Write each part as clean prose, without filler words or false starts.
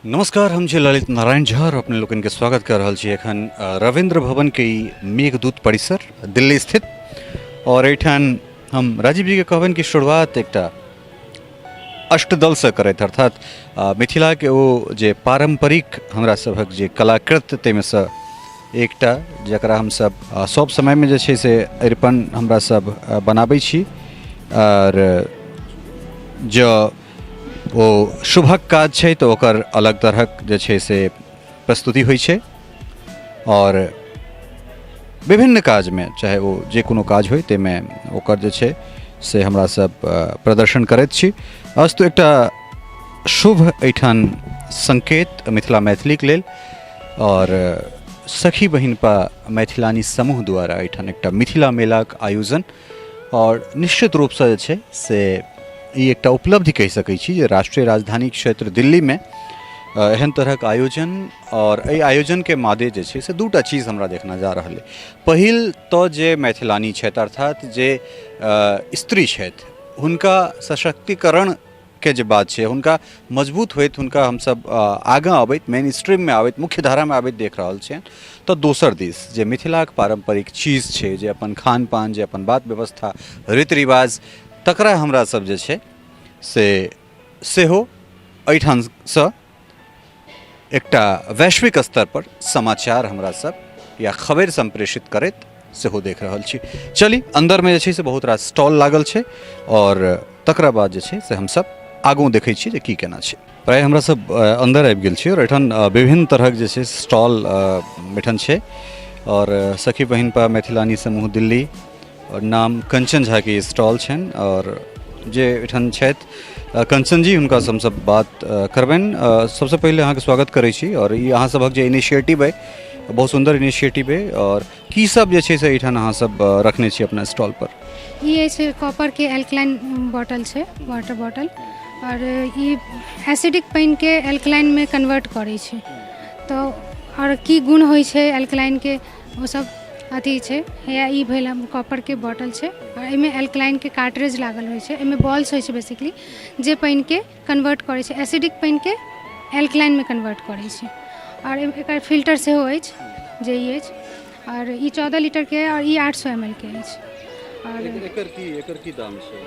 नमस्कार, हम छी ललित नारायण झा और अपने लोकनि के स्वागत कर रहल छी एखन रविंद्र भवन के ई मेघदूत परिसर दिल्ली स्थित। और एहिठाम हम राजीव जी के कहबनि कि शुरुआत एकटा अष्टदल से करैत, अर्थात मिथिला के ओ जे पारंपरिक हमरा सभक जे कलाकृत ताहिमे से एकटा जकरा हमसब सब समयमे जे छै से अरिपन हमरा सब बनाबै छी। आओर जँ ओ शुभक काज छै तऽ ओकर अलग तरहक जे छै से प्रस्तुति होइ छै। आओर विभिन्न काजमे चाहे ओ जे कोनो काज होइ ताहिमे ओकर जे छै से हमरा सब प्रदर्शन करैत छी। अस्तु, एकटा शुभ एहिठाम संकेत मिथिला मैथिलीके लेल आओर सखी बहिनपा मैथिलानी समूह द्वारा एहिठाम एकटा मिथिला मेलाक आयोजन। आओर निश्चित रूपसँ जे छै से ई एकटा उपलब्धि कहि सकै छी जे राष्ट्रीय राजधानी क्षेत्र दिल्लीमे एहन तरहक आयोजन। आओर एहि आयोजनके मादे जे छै से दूटा चीज हमरा देखना जा रहल अइ। पहिल तऽ जे मैथिलानी छथि, अर्थात जे स्त्री छथि, हुनका सशक्तिकरण के जे बात छै, हुनका मजबूत होइत, हुनका हमसब आगाँ अबैत, मेन स्ट्रीममे आबैत, मुख्य धारामे आबैत देख रहल छियनि। तऽ दोसर दिस जे मिथिलाक पारम्परिक चीज छै, जे अपन खान पान, जे अपन बात व्यवस्था, रीति रिवाज, तकरा हमरा सब जे छै से सेहो एहिठामसँ एकटा वैश्विक स्तर पर समाचार हमरा सब या खबरि सम्प्रेषित करैत सेहो देख रहल छी। चली, अन्दरमे जे छै से बहुत रास स्टॉल लागल छै आओर तकरा बाद जे छै से हमसब आगू देखै छी जे की केना छै। प्रायः हमरा सब अन्दर आबि गेल छी आओर एहिठाम विभिन्न तरहक जे छै स्टॉल एहिठाम छै। आओर सखी बहिनपा मैथिलानी समूह दिल्ली आओर नाम कंचन झाके स्टॉल छनि। आओर जे एहिठाम छथि कंचन जी, हुनकासँ हमसब बात करबनि। सबसँ पहिले अहाँके स्वागत करै छी। आओर ई अहाँ सभक जे इनिशिएटिव अइ, बहुत सुन्दर इनिशिएटिव अइ। आओर की सब जे छै से एहिठाम अहाँ सब रखने छी अपना स्टॉल पर? ई अछि कॉपरके एल्कलाइन बॉटल छै, वाटर बॉटल। आओर ई एसिडिक पानिके एल्कलाइनमे कन्वर्ट करै छै। तऽ आओर की गुण होइ छै एल्कलाइनके, ओ सब अथी छै। या ई भेल कॉपरके बॉटल छै आओर एहिमे एल्कलाइनके कार्ट्रेज लागल होइ छै। एहिमे बॉल्स होइ छै बेसिकली, जे पानिके कन्वर्ट करै छै, एसिडिक पानिके एल्कलाइनमे कन्वर्ट करै छै। आओर एकर फिल्टर सेहो अछि जे ई अछि। आओर ई 14 लीटरके आओर ई 800 एम एल के अछि। आओर एकर की दाम छै?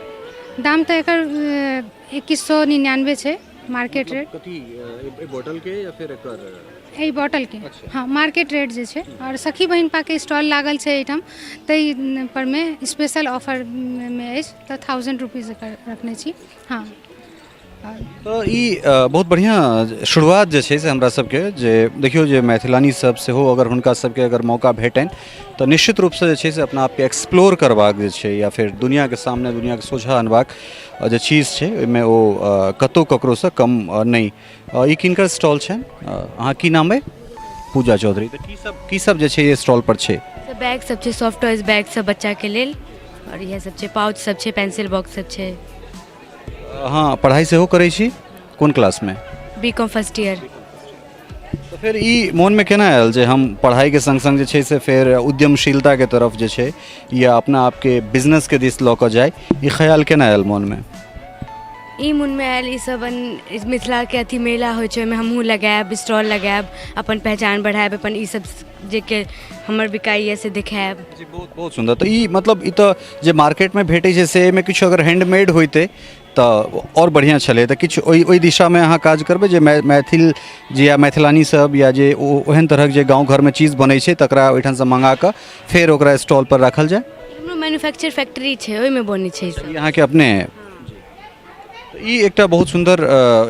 दाम तऽ एकर 2199 छै मार्केट रेट। कथी, बोतल के या फिर एकर? एहि बॉटलके। हँ, मार्केट रेट जे छै। आओर सखी बहिनपाके स्टॉल लागल छै एहिठाम, ताहि परमे स्पेशल ऑफरमे अछि, तऽ 1000 रुपीज एकर रखने छी। हँ। तऽ ई बहुत बढ़िआँ शुरुआत जे छै से हमरा सबके जे देखियौ जे मैथिलानी सब सेहो अगर हुनका सबके अगर मौका भेटनि तऽ निश्चित रूपसँ जे छै से अपना आपके एक्सप्लोर करबाक जे छै या फेर दुनिआके सामने, दुनिआके सोझाँ अनबाक जे चीज छै, ओहिमे ओ कतहु ककरोसँ कम नहि। ई किनकर स्टॉल छनि? अहाँ की नाम अइ? पूजा चौधरी। तऽ की सब जे छै स्टॉल पर छै? बैग सब छै, सॉफ्ट टॉयज बैग सब बच्चाके लेल। आओर इएह सब छै, पाउच सब छै, पेंसिल बॉक्स सब छै। अहाँ पढ़ाइ सेहो करै छी? कोन क्लासमे? B com first year. तऽ फेर ई मोनमे केना आयल जे हम पढ़ाइके सङ्ग सङ्ग जे छै से फेर उद्यमशीलताके तरफ जे छै या अपना आपके बिजनेसके दिस लऽ कऽ जाय, ई ख्याल केना आयल मोनमे? ई मोनमे आयल, ई सब मिथिलाके अथी मेला होइ छै, ओहिमे हमहूँ लगायब, स्टॉल लगायब, अपन पहचान बढ़ायब, अपन ई सब जे के हमर बिकाइए से देखायब। जी, बहुत बहुत सुन्दर। तऽ ई मतलब ई तऽ जे मार्केटमे भेटै छै से एहिमे किछु अगर हैंडमेड होइतै तऽ आओर बढ़िआँ छलै। तऽ किछु ओहि दिशामे अहाँ काज करबै जे मैथिल जे या मैथिलानी सब या जे ओहन तरहक जे गाँव घरमे चीज बनै छै, तकरा ओहिठामसँ मंगा कऽ फेर ओकरा स्टॉल पर राखल जाय? हमरो मैन्युफैक्चर फैक्ट्री छै, ओहिमे बनै छै ई सब। ई अहाँके अपने? तऽ ई एकटा बहुत सुन्दर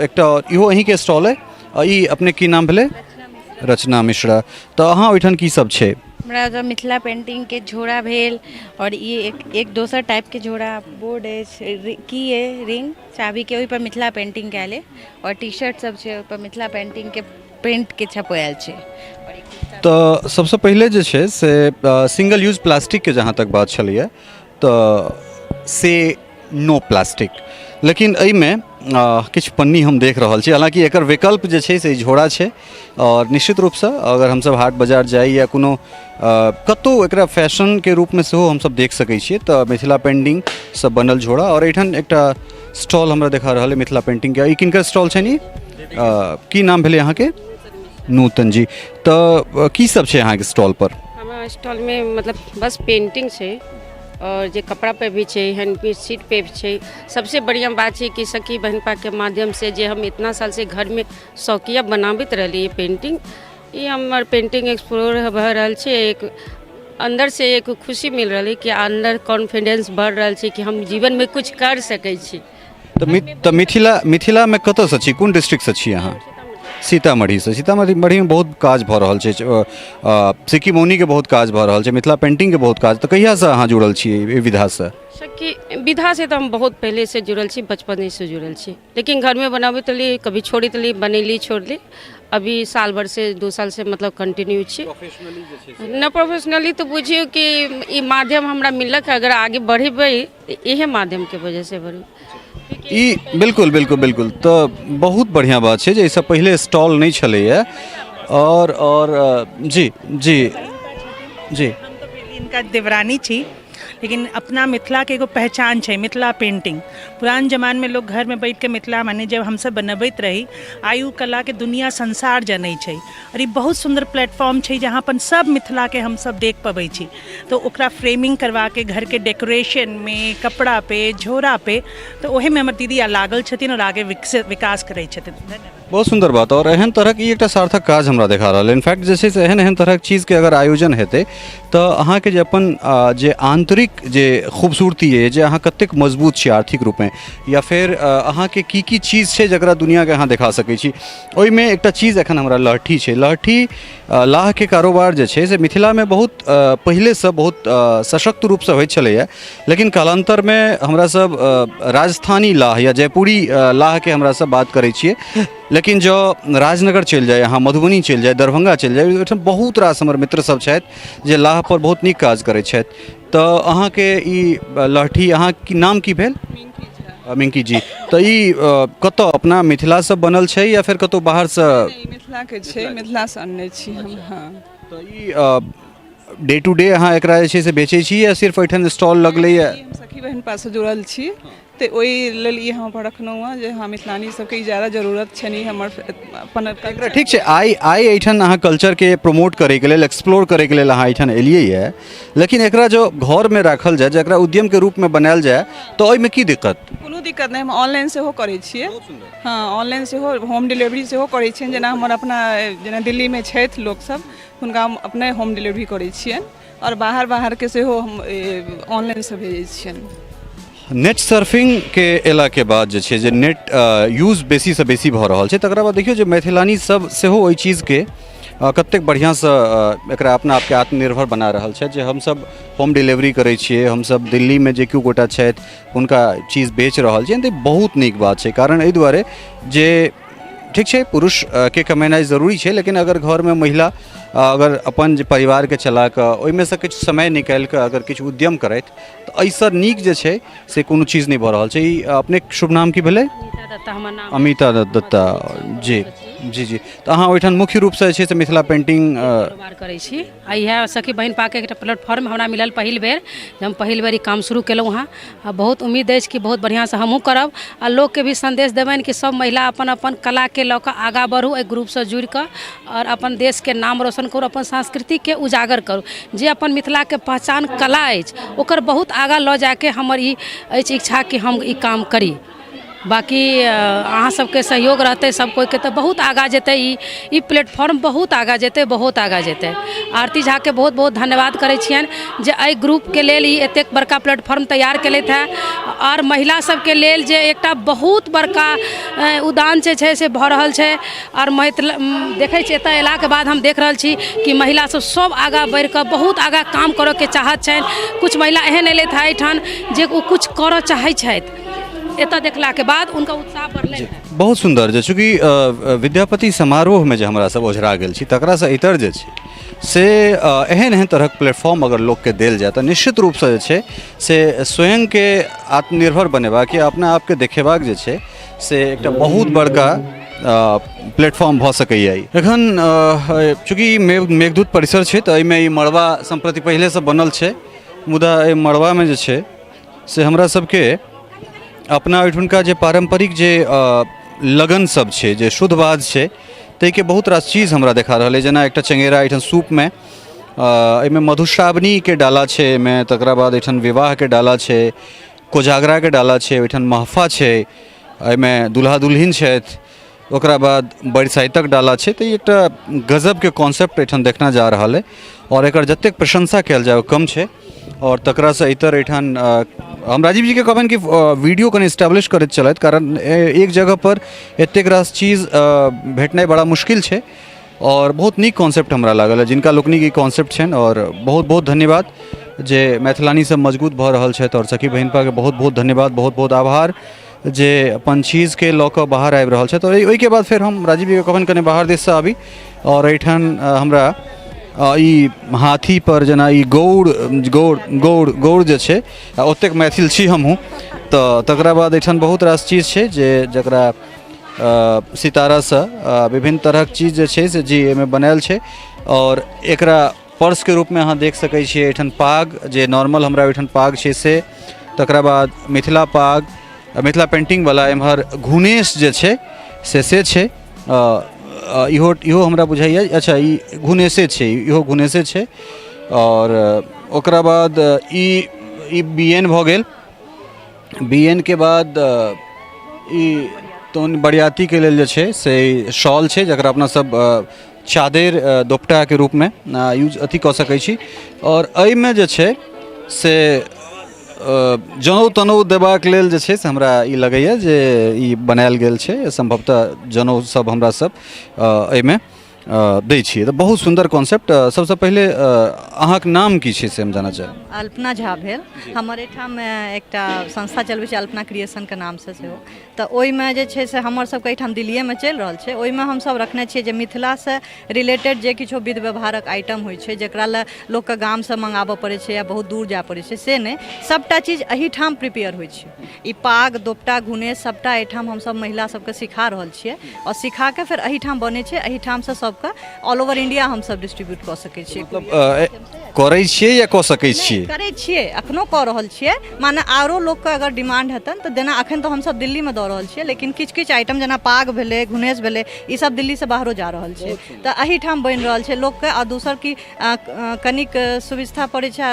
एकटा इहो अहीँके स्टॉल अइ। आ ई अपने की नाम भेलै? रचना मिश्रा। तऽ अहाँ ओहिठाम की सब छै? हमरा ओतऽ मिथिला पेंटिंगके झोरा भेल आओर ई एक दोसर टाइपके झोरा, बोर्ड अछि, की अइ, रिंग चाभीके, ओहिपर मिथिला पेंटिंग कयल अइ। आओर टी शर्ट सब छै, ओहिपर मिथिला पेंटिंगके प्रिंटके छपायल छै। तऽ सबसँ पहिले जे छै से सिंगल यूज प्लास्टिकके जहाँ तक बात छलैए तऽ से नो प्लास्टिक, लेकिन एहिमे किछु पन्नी हम देख रहल छी। हालाँकि एकर विकल्प जे छै से ई झोरा छै। आओर निश्चित रूपसँ अगर हमसब हाट बाजार जाइ या कोनो कतहु एकरा फैशनके रूपमे सेहो हमसब देख सकै छियै। तऽ मिथिला पेन्टिंगसँ बनल झोरा। आओर एहिठाम एकटा स्टॉल हमरा देखा रहल अइ मिथिला पेन्टिंगके। ई किनकर स्टॉल छनि? ई की नाम भेलै अहाँके? नूतन जी। तऽ की सब छै अहाँके स्टॉल पर? हमरा स्टॉलमे मतलब बस पेंटिंग छै आओर जे कपड़ा पे भी छै, हैंड पीस सीट पे भी छै। सबसे बढ़िआँ बात छै कि सखी बहिनपाके माध्यमसँ जे हम इतना सालसँ घरमे शौकिया बनाबैत रहलियै पेंटिंग, ई हमर पेंटिंग एक्सप्लोर भऽ रहल छै। एक अन्दरसँ एक खुशी मिल रहल है कि अन्दर कॉन्फिडेंस बढ़ रहल छै कि हम जीवनमे कुछ कर सकै छी। तऽ मिथिलामे कतऽसँ छी, कोन डिस्ट्रिक्टसँ छी अहाँ? सीतामढ़ीसँ। सीतामढ़ीमे बहुत काज भऽ रहल छै, सिक्की मौनीके बहुत काज भऽ रहल छै, मिथिला पेन्टिंगके बहुत काज। तऽ कहियासँ अहाँ जुड़ल छी एहि विधासँ? सखी विधासँ तऽ हम बहुत पहिलेसँ जुड़ल छी, बचपनेसँ जुड़ल छी, लेकिन घरमे बनाबैत रहली, कभी छोड़ैत रहली, बनैली, छोड़ली। अभी साल भरसँ 2 सालसँ मतलब कंटिन्यू छी। न प्रोफेशनली तऽ बुझियौ कि ई माध्यम हमरा मिललक, अगर आगे बढ़ेबै इहे माध्यमके वजहसँ बढ़ू। ई बिल्कुल बिल्कुल बिल्कुल। तऽ बहुत बढ़िआँ बात छै जे एहिसँ पहिले स्टॉल नहि छलैए। आओर जी जी जी। हम तऽ भेली हिनका देवरानी छी, लेकिन अपना मिथिलाके एगो पहचान छै मिथिला पेंटिंग। पुरान जमानमे लोग घरमे बैठके मिथिला माने जब हमसब बनबैत रही, आइ ओ कलाके दुनिया संसार जनै छै। आओर ई बहुत सुन्दर प्लेटफॉर्म छै जहाँ अपन सब मिथिलाके हमसब देख पबै छी। तऽ ओकरा फ्रेमिंग करबाके घरके डेकोरेशनमे, कपड़ा पे, झोरा पे, तऽ ओहिमे हमर दीदी लागल छथिन आओर आगे विकसित विकास करै छथिन। धन्यवाद। बहुत सुन्दर बात। आओर एहन तरहक ई एकटा सार्थक काज हमरा देखा रहल। इनफैक्ट जे छै से एहन एहन तरहक चीजके अगर आयोजन हेतै तऽ अहाँके जे अपन जे आन्तरिक जे खूबसूरती अइ, जे अहाँ कतेक मजबूत छी आर्थिक रूपेँ, या फेर अहाँके की की चीज छै जकरा दुनिआँके अहाँ देखा सकै छी, ओहिमे एकटा चीज एखन हमरा लहठी छै। लहठी लाहके कारोबार जे छै से मिथिलामे बहुत पहिलेसँ बहुत सशक्त रूपसँ होइत छलैए, लेकिन कालान्तरमे हमरा सब राजस्थानी लाह या जयपुरी लाहके हमरा सब बात करै छियै। लेकिन जँ राजनगर चलि जाइ अहाँ, मधुबनी चलि जाइ, दरभंगा चलि जाइ, ओहिठाम बहुत रास हमर मित्र सब छथि जे लाहपर बहुत नीक काज करै छथि। तऽ अहाँके ई लहठी, अहाँके नाम की भेल? मिंकी जी। तऽ ई कतऽ अपना मिथिलासँ बनल छै या फेर कतहु बाहरसँ? नहि, मिथिलाके छै, मिथिलासँ अनने छी हम। हँ। तऽ ई डे टू डे अहाँ एकरा जे छै से बेचै छी या सिर्फ एहिठाम स्टॉल लगलैए? हम सखी बहिनपासँ जुड़ल छी, तऽ ओहि लेल ई हम अपन रखलहुँ हँ जे हँ, मिथिलानी सबके ई ज्यादा जरूरत छनि, ई हमर अपन एकरा। ठीक छै, आइ आइ एहिठाम अहाँ कल्चरके प्रमोट करैके लेल, एक्सप्लोर करैके लेल अहाँ एहिठाम एलियै यऽ, लेकिन एकरा जो घरमे राखल जाय, जकरा उद्यमके रूपमे बनायल जाय, तऽ ओहिमे की दिक्कत? कोनो दिक्कत नहि। हम ऑनलाइन सेहो करै छियै। हँ, ऑनलाइन सेहो होम डिलीवरी सेहो करै छियनि। जेना हमर अपना जेना दिल्लीमे छथि लोकसब, हुनका हम अपने होम डिलीवरी करै छियनि आओर बाहर बाहरके सेहो हम ऑनलाइनसँ भेजै छियनि। नेट सर्फिंगके अयलाके बाद जे छै जे नेट यूज बेसीसँ बेसी भऽ रहल छै, तकरा बाद देखियौ जे मैथिलानी सब सेहो ओहि चीजके कतेक बढ़िआँसँ एकरा अपना आपके आत्मनिर्भर बना रहल छथि, जे हमसब होम डिलीवरी करै छियै, हमसब दिल्लीमे जे केओ गोटा छथि हुनका चीज बेच रहल छियनि। तऽ बहुत नीक बात छै। कारण एहि दुआरे जे ठीक छै, पुरुषके कमेनाइ जरूरी छै, लेकिन अगर घरमे महिला अगर अपन जे परिवारके चला कऽ ओहिमेसँ किछु समय निकालि कऽ अगर किछु उद्यम करथि तऽ एहिसँ नीक जे छै से कोनो चीज नहि भऽ रहल छै। ई अपनेके शुभ नाम की भेलै? अमिता दत्ता हमर नाम। अमिता दत्ता जी। जी जी। तऽ अहाँ ओहिठाम मुख्य रूपसँ जे छै से मिथिला पेन्टिंग कारोबार करै छी आ इएह सखी बहिन पाके एकटा प्लेटफॉर्म हमरा मिलल पहिल बेर, जे हम पहिल बेर ई काम शुरू केलहुँ हँ आ बहुत उम्मीद अछि कि बहुत बढ़िआँसँ हमहूँ करब आ लोकके भी सन्देश देबनि कि सब महिला अपन अपन कलाके लऽ कऽ आगाँ बढ़ू, एहि ग्रुपसँ जुड़ि कऽ आओर अपन देशके नाम रोशन करू, अपन संस्कृतिके उजागर करू। जे अपन मिथिलाके पहचान कला अछि ओकर बहुत आगाँ लऽ जाइके हमर ई अछि इच्छा कि हम ई काम करी। बाँकी अहाँ सबके सहयोग रहतै सब कोइके तऽ बहुत आगाँ जेतै ई ई प्लेटफॉर्म, बहुत आगाँ जेतै, बहुत आगाँ जेतै। आरती झाके बहुत बहुत धन्यवाद करै छियनि जे एहि ग्रुपके लेल ई एतेक बड़का प्लेटफॉर्म तैयार केलथि हेँ आओर महिला सबके लेल जे एकटा बहुत बड़का उदान जे छै से भऽ रहल छै। आओर मैथिल देखै छियै, एतऽ अयलाके बाद हम देख रहल छी कि महिला सब सब आगाँ बढ़िकऽ बहुत आगाँ काम करऽके चाहत छनि। किछु महिला एहन एलथि हँ एहिठाम जे ओ किछु करऽ चाहै छथि, एतऽ देखलाके बाद हुनका उत्साह बढ़लनि हँ। बहुत सुन्दर। जे चूँकि विद्यापति समारोहमे जे हमरा सब ओझरा गेल छी तकरासँ इतर जे छै से एहन एहन तरहक प्लेटफॉर्म अगर लोकके देल जाय तऽ निश्चित रूपसँ जे छै से स्वयंके आत्मनिर्भर बनेबाक या अपना आपके देखेबाक जे छै से एकटा बहुत बड़का प्लेटफॉर्म भऽ सकैए। ई एखन चूँकि ई मेघदूत परिसर छै तऽ एहिमे ई मड़बा सम्प्रति पहिलेसँ बनल छै, मुदा एहि मड़बामे जे छै से हमरा सबके अपना ओहिठुनका जे पारम्परिक जे लगन सब छै जे शुद्धवाद छै ताहिके बहुत रास चीज हमरा देखा रहल अइ जेना एकटा चङ्गेरा एहिठाम सूपमे एहिमे मधुश्रावणीके डाला छै एहिमे तकरा बाद एहिठाम विवाहके डाला छै कोजागराके डाला छै ओहिठाम महफा छै एहिमे दुल्हा दुल्हिन छथि ओकरा बाद बरसाइतक डाला छै तऽ ई एकटा गजबके कॉन्सेप्ट एहिठाम देखना जा रहल अइ आओर एकर जतेक प्रशंसा कयल जाय ओ कम छै आओर तकरासँ इतर एहिठाम हम राजीव जीके कहबनि कि वीडियो कनि इस्टेब्लिश करैत चलथि कारण एक जगहपर एतेक रास चीज भेटनाइ बड़ा मुश्किल छै आओर बहुत नीक कॉन्सेप्ट हमरा लागल जिनका लोकनिक ई कॉन्सेप्ट छनि आओर बहुत बहुत धन्यवाद जे मैथिलानी सब मजबूत भऽ रहल छथि आओर सखी बहिनपाके बहुत बहुत धन्यवाद बहुत बहुत आभार जे अपन चीजके लऽ कऽ बाहर आबि रहल छथि आओर ओहिके बाद फेर हम राजीव जीके कहबनि कनि बाहर दिससँ आबी आओर एहिठाम हमरा ई हाथीपर जेना ई गौड़ गौड़ गौड़ गौड़ जे छै आ ओतेक मैथिल छी हमहूँ तऽ तकरा बाद एहिठाम बहुत रास चीज छै जे जकरा सितारासँ विभिन्न तरहक चीज जे छै से जी एहिमे बनायल छै आओर एकरा पर्सके रूपमे अहाँ देख सकै छियै एहिठाम पाग जे नॉर्मल हमरा ओहिठाम पाग छै से तकरा बाद मिथिला पाग मिथिला पेन्टिंगवला एम्हर घुनेश जे छै से से छै इहो इहो हमरा बुझाइए अच्छा ई घुनेशे छै इहो घुनेशे छै आओर ओकरा बाद ई ई बी एन भऽ गेल बी एन के बाद ई तहन बरियातीके लेल जे छै से शॉल छै जकरा अपना सब चादरि दोपटाके रूपमे यूज अथी कऽ सकै छी आओर एहिमे जे छै से जनउ तनउ देबाक लेल जे छै से हमरा ई लगैए जे ई बनायल गेल छै सम्भवतः जनउ सब हमरा सब एहिमे दै छियै तऽ बहुत सुन्दर कॉन्सेप्ट सबसँ पहिले अहाँके नाम की छै से हम जानऽ चाहब अल्पना झा भेल हमर एहिठाम एकटा संस्था चलबै छै अल्पना क्रिएशनके नामसँ सेहो तऽ ओहिमे जे छै से हमर सबके एहिठाम दिल्लिएमे चलि रहल छै ओहिमे हमसब रखने छियै जे मिथिलासँ रिलेटेड जे किछो विध व्यवहारक आइटम होइ छै जकरा लए लोकके गामसँ मङ्गाबऽ पड़ै छै या बहुत दूर जाय पड़ै छै से नहि सबटा चीज एहिठाम प्रिपेयर होइ छै ई पाग दोपटा घुने सबटा एहिठाम हमसब महिला सबके सिखा रहल छियै आओर सिखाके फेर एहिठाम बनै छै एहिठामसँ सबके ऑल ओवर इंडिया हमसब डिस्ट्रीब्यूट कऽ सकै छियै मतलब करै छियै या कऽ सकै छियै करै छियै अखनो कऽ रहल छियै माने आरो लोकके अगर डिमांड हेतनि तऽ जेना अखन तऽ हमसब दिल्लीमे दऽ रहल छियै लेकिन किछु किछु आइटम जेना पाग भेलै घुनेश भेलै ई सब दिल्लीसँ बाहरो जा रहल छै तऽ एहिठाम बनि रहल छै लोकके आओर दोसर की कनिक सुविस्ता पड़ै छै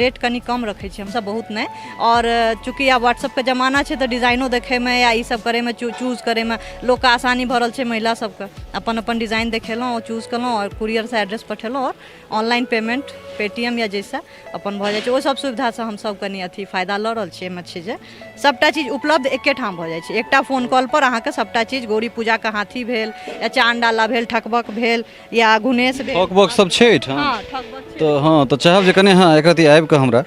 रेट कनि कम रखै छियै हमसब बहुत नहि आओर चूँकि आब व्हाट्सअपके जमाना छै तऽ डिजाइनो देखैमे या ई सब करैमे चूज करैमे लोकके आसानी भऽ रहल छै महिला सबके अपन अपन डिजाइन देखेलहुँ आओर चूज केलहुँ आओर कुरियरसँ एड्रेस पठेलहुँ आओर ऑनलाइन पेमेंट पेटीएम या जाहिसँ अपन भऽ जाइ छै ओ सब सुविधासँ हमसब कनि अथी फायदा लऽ रहल छियै एहिमे छै जे सबटा चीज उपलब्ध एकेठाम भऽ जाइ छै एकटा फोन कॉल पर अहाँके सबटा चीज गौरी पूजाके हाथी भेल या चान डाला भेल ठकबक भेल या घुनेश भेल ठक बक सब छै एहिठाम हँ ठकबक छै तऽ हँ तऽ चाहब जे कने हँ एक रति आबि कऽ हमरा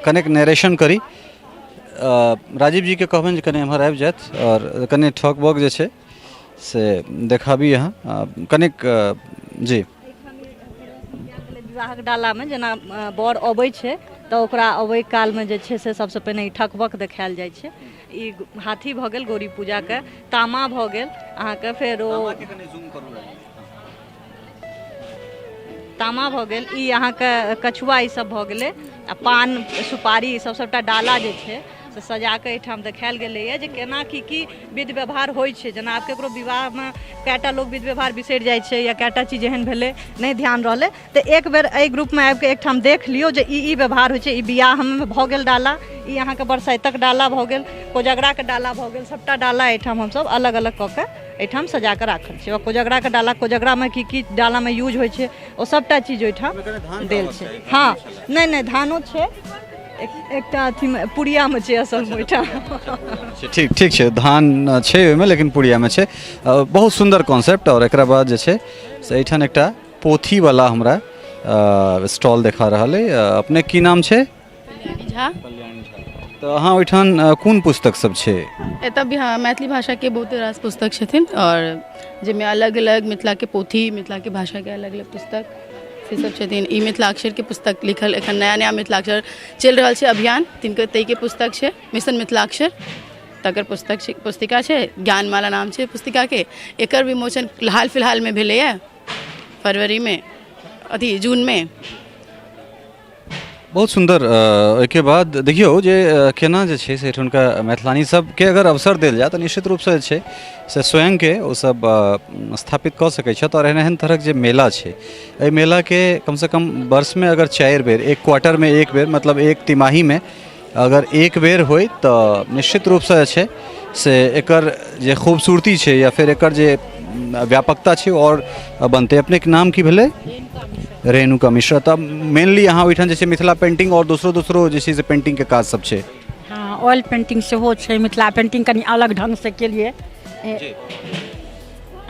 कनेक नरेशन करी राजीव जीके कहबनि जे कने एम्हर आबि जाथि आओर कने ठक बक जे छै से देखाबी अहाँ कनेक जी विवाहक डालामे जेना बर अबै छै तऽ ओकरा अबै कालमे जे छै से सबसँ पहिने ई ठकबक देखायल जाइ छै ई हाथी भऽ गेल गौरी पूजाके तामा भऽ गेल अहाँके फेर ओ तामा भऽ गेल ई अहाँके कछुआ ई सब भऽ गेलै आ पान सुपारी ई सब सबटा डाला जे छै से सजा कऽ एहिठाम देखायल गेलैए जे केना की की विध व्यवहार होइ छै जेना आब ककरो विवाहमे कएटा लोक विध व्यवहार बिसरि जाइ छै या कएटा चीज एहन भेलै नहि ध्यान रहलै तऽ एक बेर एहि ग्रुपमे आबि कऽ एकठाम देख लियौ जे ई ई व्यवहार होइ छै ई बियाहमे भऽ गेल डाला ई अहाँके बरसाइतक डाला भऽ गेल कोजगराके डाला भऽ गेल सभटा डाला एहिठाम हमसभ अलग अलग कऽ कऽ एहिठाम सजा कऽ राखल छै कोजगराके डाला कोजगरामे की की डालामे यूज होइ छै ओ सभटा चीज ओहिठाम देल छै हँ नहि नहि धानो छै एकटा अथीमे पुड़ियामे छै असलमे ओहिठाम ठीक ठीक छै धान छै ओहिमे लेकिन पुड़ियामे छै बहुत सुन्दर कॉन्सेप्ट आओर एकरा बाद जे छै से एहिठाम एकटा पोथीवला हमरा स्टॉल देखा रहल अइ अपने की नाम छै कल्याणी झा तऽ अहाँ ओहिठाम कोन पुस्तक सब छै एतऽ बिहार मैथिली भाषाके बहुत रास पुस्तक छथिन आओर जाहिमे अलग अलग मिथिलाके पोथी मिथिलाके भाषाके अलग अलग पुस्तक से सब छथिन ई मिथिलाक्षरके पुस्तक लिखल एखन नया नया मिथिलाक्षर चलि रहल छै अभियान तिनकर ताहिके पुस्तक छै मिशन मिथिलाक्षर तकर पुस्तक छै पुस्तिका छै ज्ञानमाला नाम छै पुस्तिकाके एकर विमोचन हाल फिलहालमे भेलैए फरवरीमे अथी जूनमे बहुत सुन्दर। ओहिके बाद देखियौ जे केना जे छै से एहिठुनका मैथिलानी सबके अगर अवसर देल जाय तऽ निश्चित रूपसँ जे छै से स्वयंके ओसब स्थापित कऽ सकै छथि। आओर एहन एहन तरहक जे मेला छै, एहि मेलाके कमसँ कम वर्षमे अगर 4 बेर, एक क्वार्टरमे एक बेर, मतलब एक तिमाहीमे अगर एक बेर होइ तऽ निश्चित रूपसँ जे छै से एकर जे खूबसूरती छै या फेर एकर जे व्यापकता छै आओर बनतै। अपनेके नाम की भेलै? रेणुका मिश्रा। तऽ मेनली अहाँ ओहिठाम जे छै मिथिला पेन्टिंग आओर दोसरो दोसरो जे छै से पेन्टिंगके काज सब छै? हँ, ऑयल पेन्टिंग सेहो छै। मिथिला पेन्टिंग कनि अलग ढङ्गसँ केलियै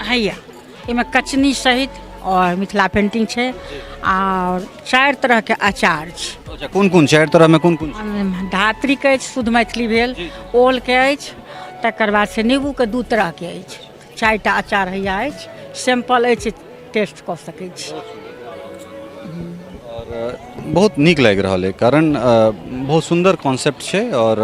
हैया, एहिमे कचनी सहित आओर मिथिला पेन्टिंग छै आओर 4 तरहके अचार छै। अच्छा, कोन कोन 4 तरहमे कोन कोन छै? धात्रीके अछि, शुद्ध मैथिली भेल, ओलके अछि, तकर बाद से नीबूके 2 तरहके अछि। 4टा अचार हैया अछि, सैंपल अछि, टेस्ट कऽ सकै छी। आओर बहुत नीक लागि रहल अइ, कारण बहुत सुन्दर कॉन्सेप्ट छै। आओर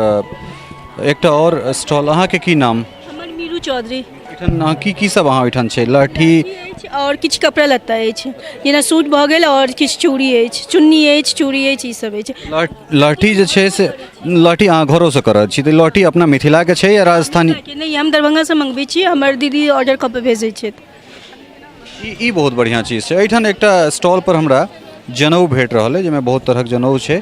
एकटा आओर स्टॉल, अहाँके की नाम? हमर मीरू चौधरी। एहिठाम अहाँ की की सब अहाँ ओहिठाम छै? लहठी अछि आओर किछु कपड़ा लत्ता अछि, जेना सूट भऽ गेल, आओर किछु चूड़ी अछि, चुन्नी अछि, चूड़ी अछि, ई सब अछि। लहठी जे छै से लहठी अहाँ घरोसँ करल छी, तऽ लहठी अपना मिथिलाके छै या राजस्थानी? नहि, हम दरभंगासँ मङ्गबै छी, हमर दीदी ऑर्डर कऽ कऽ भेजै छथि। ई बहुत बढ़िआँ चीज छै। एहिठाम एकटा स्टॉल पर हमरा जनउ भेट रहल अइ, जाहिमे बहुत तरहक जनउ छै।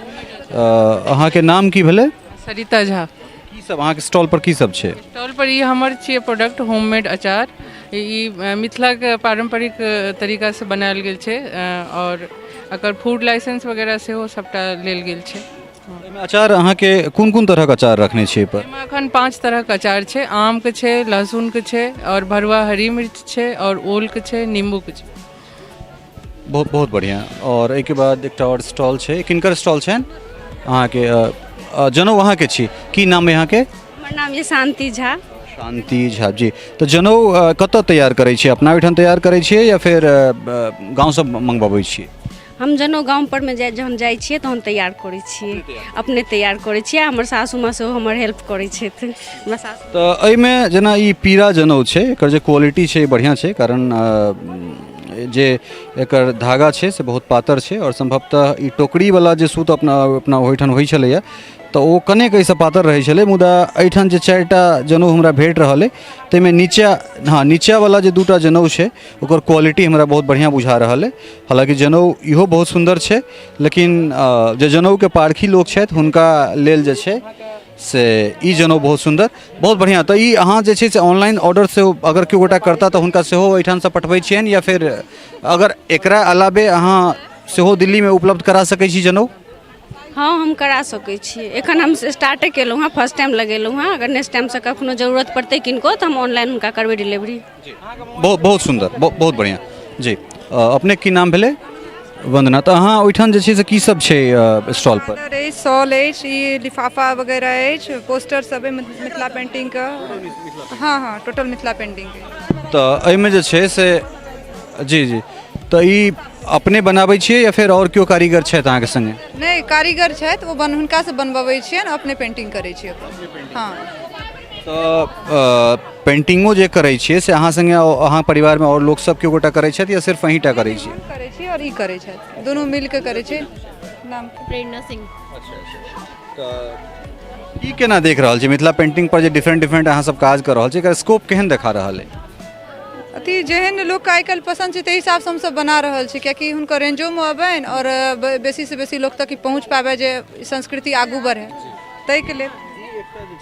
अहाँके नाम की भेलै? सरिता झा। की सब अहाँके स्टॉल पर की सब छै? स्टॉल पर ई हमर छियै प्रोडक्ट, होममेड अचार। ई मिथिलाके पारम्परिक तरीकासँ बनायल गेल छै आओर एकर फूड लाइसेंस वगैरह सेहो सबटा लेल गेल छै। एहिमे अचार अहाँके कोन कोन तरहक अचार रखने छियै एहिपर? एहिमे एखन 5 तरहक अचार छै। आमके छै, लहसुनके छै, आओर भरुआ हरी मिर्च छै, आओर ओलके छै, नींबूके छै। बहुत बहुत बढ़िआँ। आओर एहिके बाद एकटा आओर स्टॉल छै, किनकर स्टॉल छनि अहाँके? जनउ अहाँके छी, की नाम अइ अहाँके? हमर नाम यऽ शान्ति झा। शान्ति झा जी। तऽ जनउ कतऽ तैयार करै छियै? अपना ओहिठाम तैयार करै छियै या फेर गाँवसँ मङ्गबबै छियै? हम जनउ गाम परमे जाइ जहन जाइ छियै तहन तैयार करै छियै, अपने तैयार करै छियै। हमर सासू माँ सेहो हमर हेल्प करै छथि। हमरा सासू तऽ एहिमे जेना ई पीरा जनउ छै, एकर जे क्वालिटी छै बढ़िआँ छै, कारण जे एकर धागा छै से बहुत पातर छै आओर सम्भवतः ई टोकरीवला जे सूत अपना अपना ओहिठाम होइ छलैए तऽ ओ कनेक एहिसँ पातर रहै छलै। मुदा एहिठाम जे 4टा जनउ हमरा भेट रहल अइ ताहिमे नीचा, हँ, नीचावला जे 2टा जनउ छै ओकर क्वालिटी हमरा बहुत बढ़िआँ बुझा रहल अइ। हालाँकि जनउ इहो बहुत सुन्दर छै, लेकिन जे जनउके पारखी लोक छथि हुनका लेल जे छै से ई जनउ बहुत सुन्दर, बहुत बढ़िआँ। तऽ ई अहाँ जे छै से ऑनलाइन ऑर्डर सेहो अगर केओ गोटा करता तऽ हुनका सेहो एहिठामसँ पठबै छियनि, या फेर अगर एकरा अलावे अहाँ सेहो दिल्लीमे उपलब्ध करा सकै छी जनउ? हँ, हम करा सकै छी। एखन हम स्टार्टे केलहुँ हँ, फर्स्ट टाइम लगेलहुँ हँ। अगर नेक्स्ट टाइमसँ कखनो जरूरत पड़तै किनको तऽ हम ऑनलाइन हुनका करबै डिलीवरी। बहुत बहुत सुन्दर, बहुत बढ़िआँ जी। अपनेके की नाम भेलै? वन्दना। तऽ अहाँ ओहिठाम जे छै से की सब छै स्टॉल पर? अछि शॉल अछि, ई लिफाफा वगैरह अछि, पोस्टर सब अछि मिथिला पेंटिंगके। हँ हँ, टोटल मिथिला पेंटिंगके। तऽ एहिमे जे छै से जी जी, तऽ ई अपने बनाबै छियै या फेर आओर केओ कारीगर छथि अहाँके सङ्गे? नहि, कारीगर छथि, ओ बन हुनकासँ बनबबै छियनि, अपने पेंटिंग करै छियै अपन। हँ। तऽ पेंटिंगो जे करै छियै से अहाँ सङ्गे अहाँ परिवारमे आओर लोक सब केओ गोटा करै छथि या सिर्फ अहीँटा करै छियै? हम करै छी आओर ई करै छथि, दुनू मिलके करै छी। नाम प्रेरणा सिंह। तऽ ई केना देख रहल छी मिथिला पेंटिंग पर जे डिफरेंट डिफरेंट अहाँ सब काज कऽ रहल छी, एकर स्कोप केहन देखा रहल अइ? अथी जेहन लोकके आइ काल्हि पसन्द छै ताहि हिसाबसँ हमसभ बना रहल छी, कियाकि हुनकर रेंजोमे अबनि आओर बेसीसँ बेसी लोक तक ई पहुँच पाबै, जे संस्कृति आगू बढ़ै, ताहिके लेल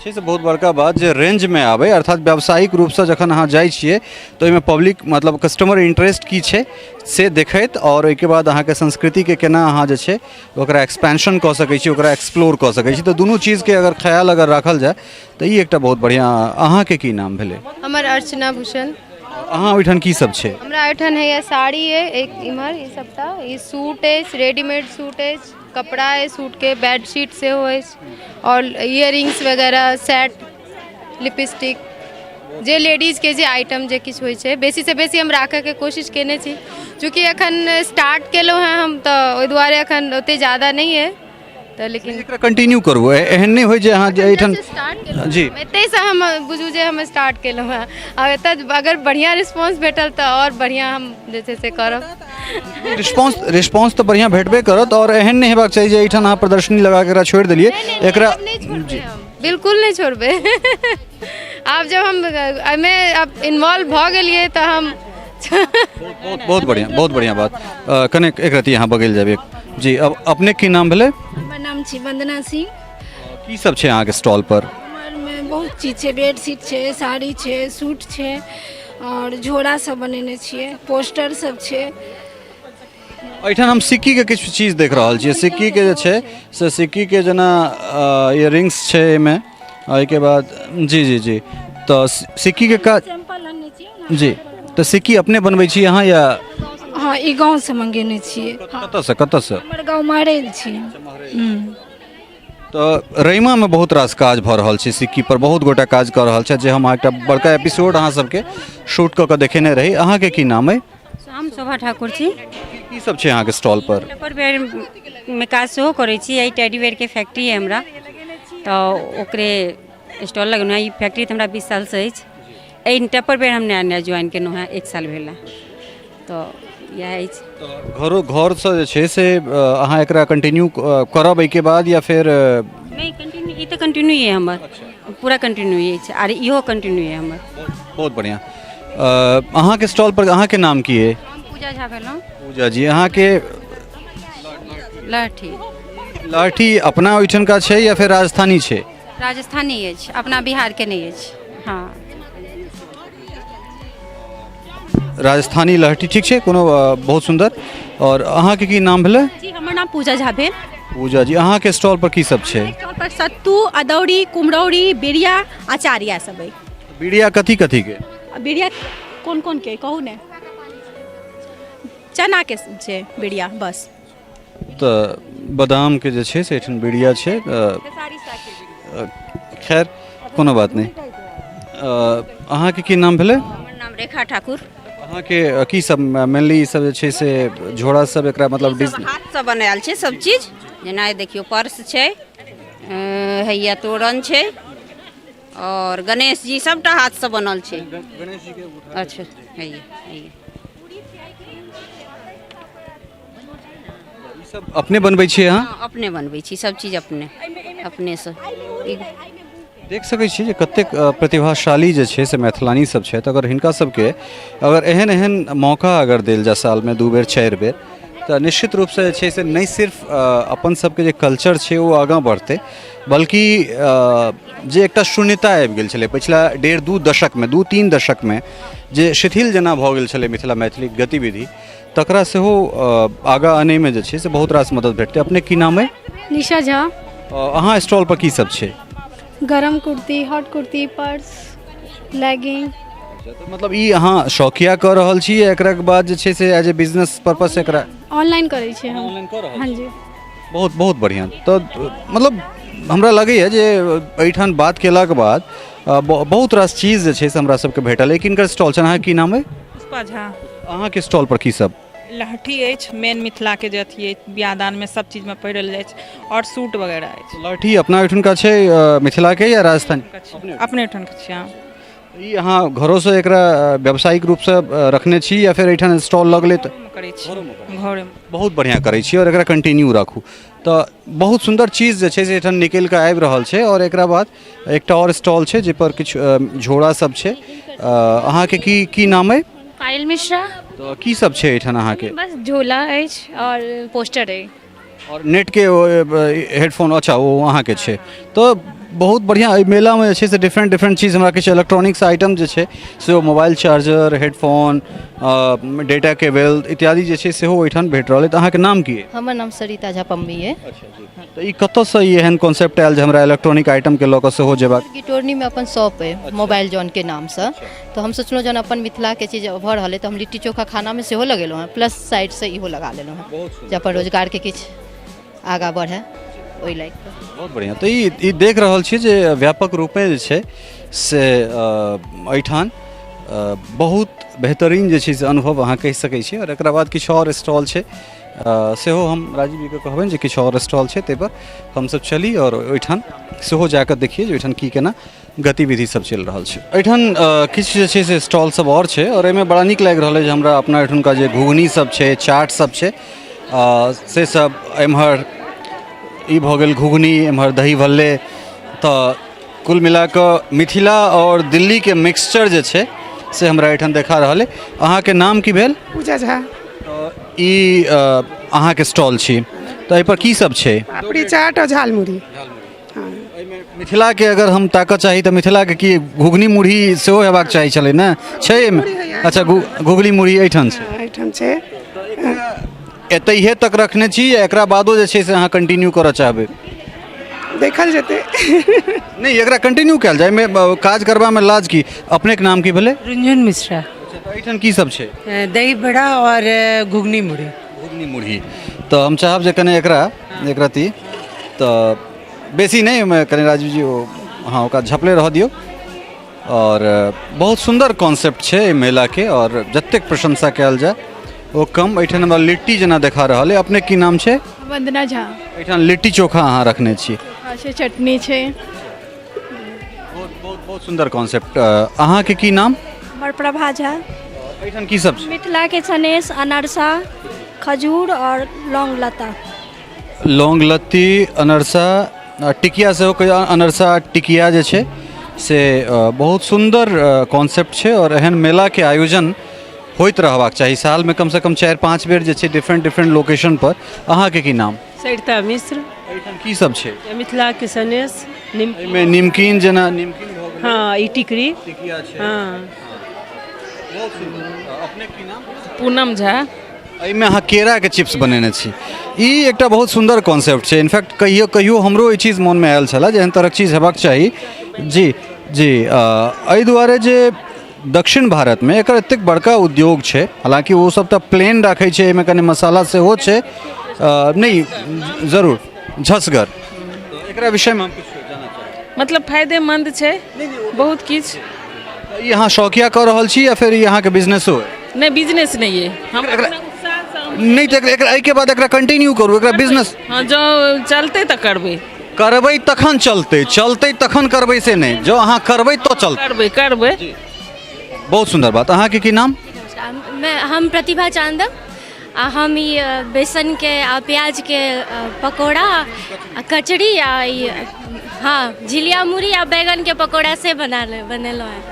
छै से बहुत बड़का बात जे रेंजमे आबै, अर्थात व्यावसायिक रूपसँ जखन अहाँ जाइ छियै तऽ ओहिमे पब्लिक मतलब कस्टमर इंटरेस्ट की छै से देखैत आओर ओहिके बाद अहाँके संस्कृतिके केना अहाँ जे छै ओकरा एक्सपेंशन कऽ सकै छी, ओकरा एक्सप्लोर कऽ सकै छी। तऽ दुनू चीजके अगर ख्याल अगर राखल जाय तऽ ई एकटा बहुत बढ़िआँ। अहाँके की नाम भेलै? हमर अर्चना भूषण। अहाँ ओहिठाम की सब छै? हमरा ओहिठाम होइए साड़ी अइ एक इम्हर ई सबटा, ई सूट अछि, रेडीमेड सूट अछि, कपड़ा अछि सूटके, बेडशीट सेहो अछि आओर इयरिंग्स वगैरह, सेट, लिपस्टिक, जे लेडीजके जे आइटम जे किछु होइ छै बेसीसँ बेसी हम राखऽके कोशिश केने छी। चूँकि एखन स्टार्ट केलहुँ हेँ हम तऽ ओहि दुआरे एखन ओतेक ज्यादा नहि अइ, तऽ लेकिन एकरा कंटिन्यू करू, एहन नहि होइ जे अहाँ जे एहिठाम स्टार्ट केलहुँ। जी। एतहिसँ हम बुझू जे हम स्टार्ट केलहुँ हेँ। आब एतऽ अगर बढ़िआँ रिस्पॉन्स भेटल तऽ आओर बढ़िआँ हम जे छै से करब। रिस्पॉन्स तऽ बढ़िआँ भेटबे करत, आओर एहन नहि हेबाक चाही जे एहिठाम अहाँ प्रदर्शनी लगा कऽ एकरा छोड़ि देलियै एकरा। नहि, बिल्कुल नहि छोड़बै। आब जब हम एहिमे आब इन्वॉल्व भऽ गेलियै तऽ हम बहुत बहुत बढ़िआँ, बहुत बढ़िआँ बात। कने एक रति अहाँ बगल जायब जी। अब अपने की नाम भेलै? हमर नाम छी वंदना सिंह। की सब छै अहाँके स्टॉल पर? हमरमे बहुत चीज छै, बेडशीट छै, साड़ी छै, सूट छै, आओर झोरा सब बनेने छियै, पोस्टर सब छै। एहिठाम हम सिक्कीके किछु चीज देख रहल छियै। सिक्कीके जे छै से सिक्कीके जेना इयरिंग्स छै एहिमे, एहिके बाद जी जी जी। तऽ सिक्कीके काज जी, तऽ सिक्की अपने बनबै छी अहाँ या? हँ, ई गाँवसँ मंगेने छियै। कतऽसँ कतऽसँ? हमर गाँव महरैल छी। तऽ रैमामे बहुत रास काज भऽ रहल छै, सिक्की पर बहुत गोटा काज कऽ रहल छथि, जे हम एकटा बड़का एपिसोड अहाँ सबके शूट कऽ कऽ देखेने रही। अहाँके की नाम अइ? हम शोभा ठाकुर छी। की सब छै अहाँके स्टॉल पर? टपरवेयरमे काज सेहो करै छी। एहि टेडीवेयरके फैक्ट्री अइ हमरा, तऽ ओकरे स्टॉल लगेलहुँ हेँ। ई फैक्ट्री तऽ हमरा 20 सालसँ अछि। एहि टपरवेयर हम नया नया ज्वाइन केलहुँ हेँ, 1 साल भेल हेँ, तऽ इएह अछि। घरो घरसँ जे छै से अहाँ एकरा कंटिन्यू करब एहिके बाद या फेर? नहि, कंटिन्यू ई तऽ कंटिन्यू अइ हमर, पूरा कंटिन्यू अछि, आर इहो कंटिन्यू अइ हमर। बहुत बढ़िआँ। अहाँके स्टॉल पर अहाँके नाम की अइ? हम पूजा झा भेलहुँ। पूजा जी, अहाँके लहठी। लहठी अपना ओहिठामका छै या फेर राजस्थानी छै? राजस्थानी अछि, अपना बिहारके नहि अछि। हँ, राजस्थानी लहठी, ठीक छै, कोनो बहुत सुन्दर। आओर अहाँके की नाम भेलै? जी, हमर नाम पूजा झा भेल। पूजा जी, अहाँके स्टॉल पर की सब छै? स्टॉल पर सत्तू, अदौरी, कुम्हरौरी, बिरिया, अचार इएह सब अइ। बिरिया कथी कथी के? बिरिया कोन कोन के कहू ने? चना के छै बिरिया बस। तऽ बादाम के जे छै से एहिठाम बिरिया छै। खैर कोनो बात नहि। अहाँके की नाम भेलै? हमर नाम रेखा ठाकुर। अहाँके की सब मेनली ई सब जे छै से झोरा सब एकरा मतलब हाथसँ बनायल छै सब चीज, जेना देखियौ पर्स छै, हैया तोरण छै, और गणेश जी सबटा हाथसँ बनल छै। अच्छा, हैया हैया सब अपने बनबै छियै अहाँ? हँ, अपने बनबै छी सब चीज, अपने अपनेसँ। देख सकै छी जे कतेक प्रतिभाशाली जे छै से मैथिलानी सब छथि। अगर हिनका सबके अगर एहन एहन मौका अगर देल जाय सालमे 2 बेर 4 बेर, तऽ निश्चित रूपसँ जे छै से नहि सिर्फ अपन सबके जे कल्चर छै ओ आगाँ बढ़तै, बल्कि जे एकटा शून्यता आबि गेल छलै पछिला 1.5-2 दशकमे, 2-3 दशकमे जे शिथिल जेना भऽ गेल छलै मिथिला मैथिलीक गतिविधि, तकरा सेहो आगाँ आनैमे जे छै से बहुत रास मदद भेटतै। अपने की नाम अइ? निशा झा। अहाँ स्टॉल पर की सब छै? गरम kurti, hot kurti, purse, legging. मतलब ई अहाँ शौकिया कऽ रहल छी या एकरा बाद जे छै से एज ए बिजनेस पर्पस एकरा? ऑनलाइन करै छियै हम। ऑनलाइन कऽ रहल हाँ जी। बहुत बहुत बढ़िआँ। तऽ मतलब हमरा लगैए जे एहिठाम बात केलाके बाद बहुत रास चीज जे छै से हमरा सबके भेटल। एक हिनकर स्टॉल छनि। अहाँके की नाम अइ? पुष्पा झा। अहाँके स्टॉल पर की सब? लहठी अछि, मेन मिथिलाके जे अथी अछि, बियाह दानमे सब चीजमे पहिरल जाइ छै, आओर सूट वगैरह अछि। लहठी अपना ओहिठुनका छै मिथिलाके या राजस्थानी? अपने ओहिठुनका छै। हँ। ई अहाँ घरोसँ एकरा व्यावसायिक रूपसँ रखने छी या फेर एहिठाम स्टॉल लगलै तऽ? करै छी घरेमे। बहुत बढ़िआँ करै छी आओर एकरा कंटिन्यू राखू। तऽ बहुत सुन्दर चीज जे छै से एहिठाम निकलि कऽ आबि रहल छै। आओर एकरा बाद एकटा आओर स्टॉल छै जाहिपर किछु झोरा सब छै। अहाँके की की नाम अइ? पायल मिश्रा। तऽ की सब छै एहिठाम अहाँके? बस झोला अछि आओर पोस्टर अछि। आओर नेटके हेडफोन। अच्छा, ओ अहाँके छै। तऽ बहुत बढ़िआँ एहि मेलामे जे छै से डिफरेंट डिफरेंट चीज हमरा किछु इलेक्ट्रॉनिक्स आइटम जे छै सेहो mobile charger, headphone, data cable इत्यादि जे छै सेहो ओहिठाम भेट रहल अइ। तऽ अहाँके नाम की अइ? हमर नाम सरिता झा पम्मी अइ। तऽ ई कतऽसँ ई एहन कॉन्सेप्ट आयल जे हमरा इलेक्ट्रॉनिक आइटमके लऽ कऽ सेहो जेबाक? गिटोरनीमे अपन शॉप अइ मोबाइल जोनके नामसँ, तऽ हम सोचलहुँ जहन अपन मिथिलाके चीज भऽ रहल अइ तऽ हम लिट्टी चोखा खानामे सेहो लगेलहुँ हेँ, प्लस साइडसँ इहो लगा लेलहुँ हेँ जे अपन रोजगारके किछु आगाँ बढ़य ओहि लायक। बहुत बढ़िआँ। तऽ ई देख रहल छी जे व्यापक रूपे जे छै से एहिठाम बहुत बेहतरीन जे छै से अनुभव अहाँ कहि सकै छी आओर एकरा बाद किछु आओर स्टॉल छै सेहो हम राजीव जीके कहबनि जे किछु आओर स्टॉल छै ताहिपर हमसब चली आओर ओहिठाम सेहो जाकऽ देखियै जे ओहिठाम की केना गतिविधि सब चलि रहल छै एहिठाम किछु जे छै से स्टॉल सब आओर छै आओर एहिमे बड़ा नीक लागि रहल अछि हमरा अपना एहिठुनका जे घुघनी सब छै चाट सब छै से सब एम्हर ई भऽ गेल घुघनी एम्हर दही भल्ले तऽ कुल मिलाकऽ मिथिला आओर दिल्लीके मिक्सचर जे छै से हमरा एहिठाम देखा रहल अइ अहाँके नाम की भेल पूजा झा ई अहाँके स्टॉल छी तऽ एहिपर की सब छै पापड़ी चाट और झालमुड़ी मिथिलाके अगर हम ताकऽ चाही तऽ मिथिलाके की घुघनी मुरही सेहो हेबाक चाही छलै ने छै एहिमे अच्छा घुघनी मुरही एहिठाम छै एहिठाम छै एतहिए तक रखने छी या एकरा बादो जे छै से अहाँ कंटिन्यू करऽ चाहबै देखल जेतै नहि एकरा कंटिन्यू कयल जाय एहिमे काज करबामे लाज की अपनेके नाम की भेलै रुंझुन मिश्रा एहिठाम की सब छै दही बड़ा और घुघनी मुढ़ी घुघनी मुरही तऽ हम चाहब जे कने एकरा एक रत्ती तऽ बेसी नहि ओहिमे कनि राजू जी ओ हँ ओकरा झपले रहऽ दियौ आओर बहुत सुन्दर कॉन्सेप्ट छै एहि मेलाके आओर जतेक प्रशंसा कयल जाय ओ कम एहिठाम हमरा लिट्टी जेना देखा रहल अइ अपनेके की नाम छै वंदना झा एहिठाम लिट्टी चोखा अहाँ रखने छी चोखा छै चटनी छै बहुत सुन्दर कॉन्सेप्ट अहाँके की नाम हमर प्रभा झा एहिठाम की सब छै मिथिलाके सनेस अनरसा खजूर आओर लौंग लता लौंग लत्ती अनरसा आ टिकिया सेहो कहियौ अनरसा टिकिया जे छै से बहुत सुन्दर कॉन्सेप्ट छै आओर एहन मेलाके आयोजन होइत रहबाक चाही सालमे कमसँ कम 4-5 बेर जे छै डिफरेंट डिफरेंट लोकेशनपर अहाँके की नाम सरिता मिश्र एहिठाम की सब छै मिथिलाके सनेस निमकिन एहिमे निमकिन जेना निमकिन भऽ गेलै हँ ई टिकरी टिकिया छै हँ बहुत सुन्दर अपने की नाम पूनम झा एहिमे अहाँ केराके चिप्स बनेने छी ई एकटा बहुत सुन्दर कॉन्सेप्ट छै इनफैक्ट कहियो कहियो हमरो ई चीज मोनमे आयल छलए जे एहन तरहक चीज हेबाक चाही जी जी एहि दुआरे जे दक्षिण भारतमे एकर एतेक बड़का उद्योग छै हालाँकि ओसब तऽ प्लेन राखै छै एहिमे कनि मसाला सेहो छै नहि जरूर झसगर एकरा विषयमे हम किछु जानऽ चाहब मतलब फायदेमंद छै बहुत किछु ई अहाँ शौकिया कऽ रहल छी या फेर ई अहाँके बिजनेसो अइ नहि बिजनेस नहि अइ हम अपना उत्साहसँ नहि तऽ एकरा एहिके बाद एकरा कंटिन्यू करू एकरा बिजनेस हँ जँ चलतै तऽ करबै करबै तखन चलतै चलतै तखन करबै से नहि जँ अहाँ करबै तऽ चलतै करबै करबै बहुत सुन्दर बात अहाँके की नाम मैं हम प्रतिभा चांदम आ हम ई बेसनके आ प्याजके पकौड़ा आ कचरी आ ई हँ झिलिया मुरही आ बैगनके पकौड़ा से बना बनेलहुँ हेँ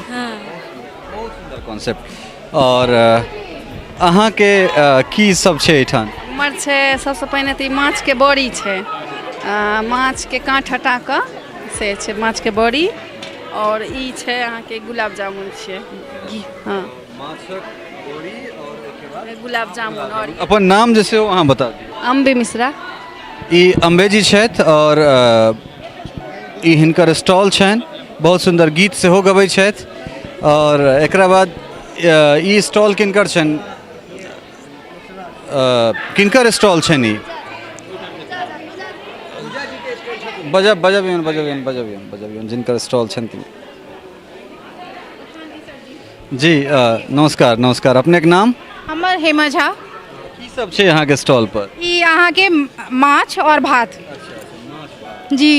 हँ सुन्दर कॉन्सेप्ट आओर अहाँके की सब छै एहिठाम हमर छै सबसँ पहिने तऽ ई माछके बड़ी छै माछके काँट हटा कऽ से छै माछके बड़ी आओर ई छै अहाँके गुलाब जामुन छियै घी हँ गुलाब जामुन आओर अपन नाम जे छै ओ अहाँ बता दियौ अम्बे मिश्रा ई अम्बे जी छथि आओर ई हिनकर स्टॉल छनि बहुत सुन्दर गीत सेहो गबै छथि आओर एकरा बाद ई स्टॉल किनकर छनि किनकर स्टॉल छनि ई बजब बजबियौन बजबियौन बजबियौन बजबियौन जिनकर स्टॉल छनि तिनकर जी नमस्कार नमस्कार अपनेके नाम हमर हेमा झा की सब छै अहाँके स्टॉल पर ई अहाँके माछ और भात जी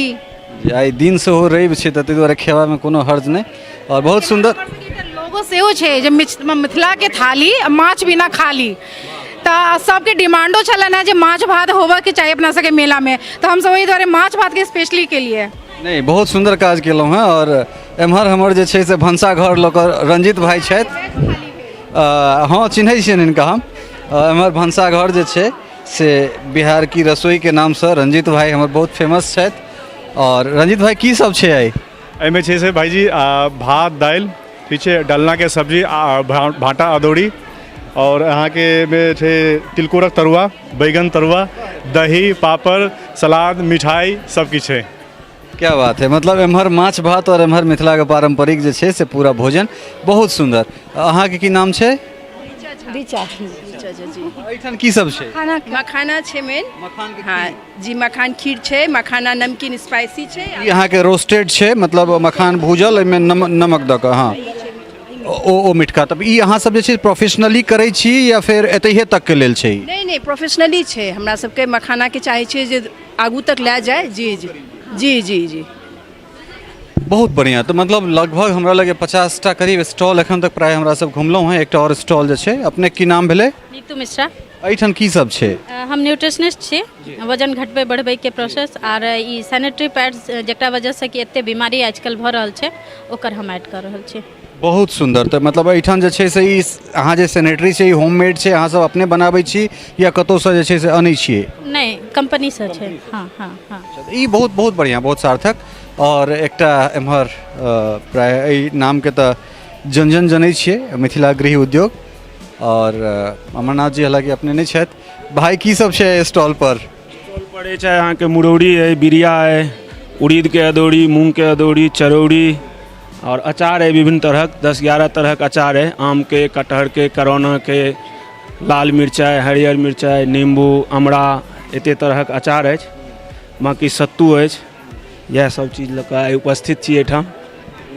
जी आइ दिन सेहो रवि छै तऽ ताहि दुआरे खेबामे कोनो हर्ज नहि आओर बहुत सुन्दर लोगो सेहो छै जे मिथिलाके थाली आ माछ बिना खाली तऽ सबके डिमांडो छलनि हेँ जे माछ भात होबऽके चाही अपना सबके मेलामे तऽ हमसब ओहि दुआरे माछ भातके स्पेशली केलियै नहि बहुत सुन्दर काज केलहुँ हेँ आओर एम्हर हमर जे छै से भनसाघर लऽ कऽ रञ्जित भाइ छथि हँ चिन्है छियनि हिनका हम एम्हर भनसाघर जे छै से बिहार की रसोईके नामसँ रञ्जित भाइ हमर बहुत फेमस छथि आओर रञ्जित भाइ की सब छै आइ एहिमे छै से भाइजी भात दालि ठीक छै डालनाके सब्जी आ भाँटा अदौरी आओर अहाँके एहिमे छै तिलकोरक तरुआ बैगन तरुआ दही पापड़ सलाद मिठाइ सब किछु छै क्या बात है मतलब एम्हर माछ भात आओर एम्हर मिथिलाके पारम्परिक जे छै से पूरा भोजन बहुत सुन्दर अहाँके की नाम छै ऋचा ऋचा जी एहिठाम की सब छै मखाना छै मेन हँ जी मखान खीर छै मखाना नमकीन स्पाइसी छै ई अहाँके रोस्टेड छै मतलब मखान भूजल एहिमे नमक दऽ कऽ हँ ओ ओ मिठका। तब ई अहाँ सब जे छै प्रोफेशनली करै छी या फेर एतहिए तकके लेल छै ई? नहि नहि, प्रोफेशनली छै। हमरा सबके मखानाके चाहै छियै जे आगू तक लए जाय। जी जी जी जी जी। बहुत बढ़िआँ। तऽ मतलब लगभग हमरा लगैए 50टा करीब स्टॉल एखन तक प्राय हमरा सब घुमलहुँ हेँ। एकटा आओर स्टॉल जे छै, अपने की नाम भेलै? नीतू मिश्रा। एहिठाम की सब छै? हम न्यूट्रिशनिस्ट छी। वजन घटबै बढ़बैके प्रोसेस आर ई सैनिटरी पैड्स, जकरा वजहसँ कि एते बीमारी आजकल भऽ रहल छै, ओकर हम ऐड कऽ रहल छी। बहुत सुन्दर। तऽ मतलब एहिठाम जे छै से ई अहाँ जे सैनिटरी छै, ई होममेड छै, अहाँ सब अपने बनाबै छी या कतहुसँ जे छै से अनै छियै? नहि, कम्पनीसँ छै। हँ हँ हँ। ई बहुत बहुत बढ़िआँ, बहुत सार्थक। आओर एकटा एम्हर प्रायः एहि नामके तऽ जन जन जनै छियै, मिथिला गृह उद्योग। आओर अमरनाथ जी हालाँकि अपने नहि छथि। भाइ, की सब छै स्टॉल पर? स्टॉल पर छै अहाँके मुरौरी अइ, बिरिया अइ, उड़ीदके अदौरी, मूँगके अदौरी, चरौरी आओर अचार अइ विभिन्न तरहक, 10-11 तरहक अचार अइ, आमके, कटहरके, करोनाके, लाल मिरचाइ, हरियर मिरचाइ, नीम्बू, अमरा, एते तरहक अचार अछि। बाँकी सत्तू अछि। इएह सब चीज लऽ कऽ आइ उपस्थित छी एहिठाम।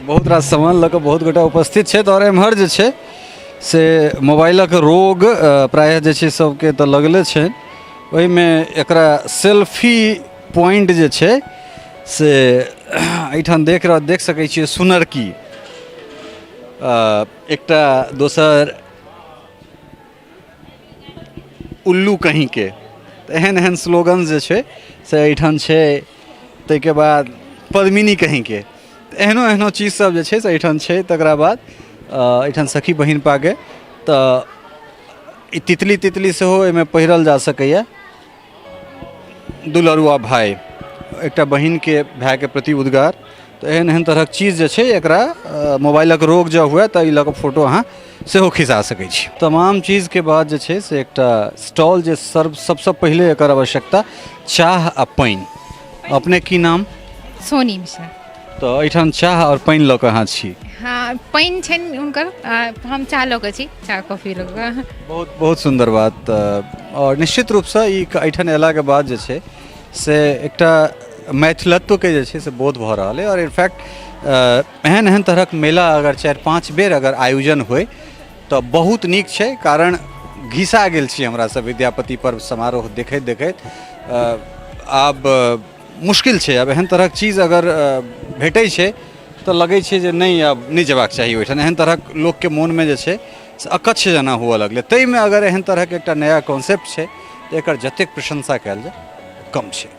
बहुत रास सामान लऽ कऽ बहुत गोटा उपस्थित छथि। आओर एम्हर जे छै से मोबाइलक रोग प्रायः जे छै सबके तऽ लगले छै, ओहिमे एकरा सेल्फी पॉइंट जे छै से एहिठाम देख सकै छियै। सुनरकी एकटा दोसर उल्लू कहीँके, तऽ एहन एहन स्लोगन जे छै से एहिठाम छै। ताहिके बाद पद्मिनी कहीँके, तऽ एहनो एहनो चीज सब जे छै से एहिठाम छै। तकरा बाद एहिठाम सखी बहिनपाके तऽ ई तितली तितली सेहो एहिमे पहिरल जा सकैए। दुलरुआ भाय, एकटा बहिनके भायके प्रति उद्गार। तऽ एहन एहन तरहक चीज जे छै, एकरा मोबाइलक रोग जँ हुए तऽ ई लऽ कऽ फोटो अहाँ सेहो खिचा सकै छी। तमाम चीजके बाद जे छै से एकटा स्टॉल जे सर्व सबसँ पहिले एकर आवश्यकता चाह आ पानि। अपने की नाम? सोनी मिश्रा। तऽ एहिठाम चाह आओर पानि लऽ कऽ अहाँ छी? हँ, पानि छनि हुनकर, हम चाह लऽ कऽ छी, चाह कॉफी लऽ कऽ। बहुत बहुत सुन्दर बात। आओर निश्चित रूपसँ ई एहिठाम अयलाके बाद जे छै से एकटा मैथिलत्वके जे छै से बोध भऽ रहल अइ। आओर इनफैक्ट एहन एहन तरहक मेला अगर 4-5 बेर अगर आयोजन होइ तऽ बहुत नीक छै, कारण घिसा गेल छी हमरा सब विद्यापति पर्व समारोह देखैत देखैत। आब मुश्किल छै, आब एहन तरहक चीज अगर भेटै छै तऽ लगै छै जे नहि, आब नहि जेबाक चाही ओहिठाम। एहन तरहक लोकके मोनमे जे छै से अकच्छ जेना हुअ लगलै। ताहिमे अगर एहन तरहक एकटा नया कॉन्सेप्ट छै तऽ एकर जतेक प्रशंसा कयल जाय कम छै।